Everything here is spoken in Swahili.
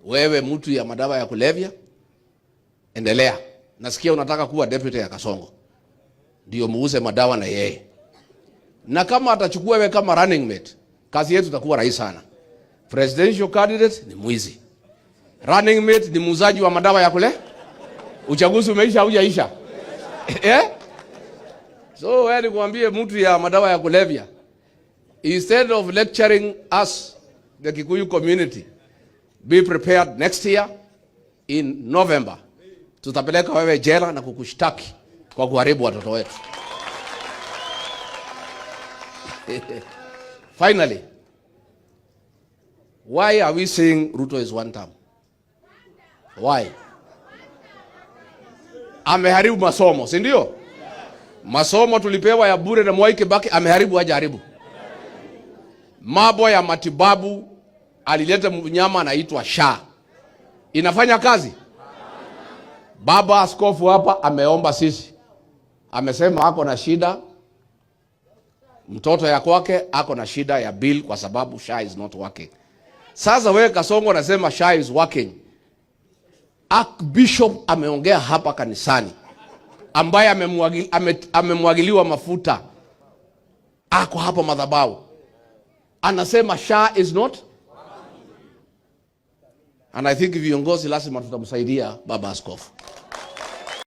Wewe mtu ya madawa ya kulevya, endelea. Nasikia unataka kuwa deputy ya Kasongo, ndio muuze madawa na yeye, na kama atachukua wewe kama running mate, kazi yetu itakuwa rahisi sana. Presidential candidate ni mwizi, running mate ni muuzaji wa madawa ya kule. Uchaguzi umeisha, haujaisha? Eh? So wewe nikwambie, mtu ya madawa ya kulevya, instead of lecturing us the Kikuyu community, be prepared, next year in November tutapeleka wewe jela na kukushtaki kwa kuharibu watoto wetu. Finally, why are we saying Ruto is one term? Why? Ameharibu masomo, si ndio? Masomo tulipewa ya bure na Mwai Kibaki, ameharibu, hajaharibu? Mambo ya matibabu, alileta mnyama anaitwa SHA. Inafanya kazi? Baba askofu hapa ameomba sisi, amesema ako na shida, mtoto ya kwake ako na shida ya bill kwa sababu SHA is not working. Sasa wewe Kasongo nasema SHA is working. Archbishop ameongea hapa kanisani ambaye amemwagiliwa mafuta ako hapa madhabahu anasema SHA is not, and I think viongozi lazima tutamsaidia baba askofu.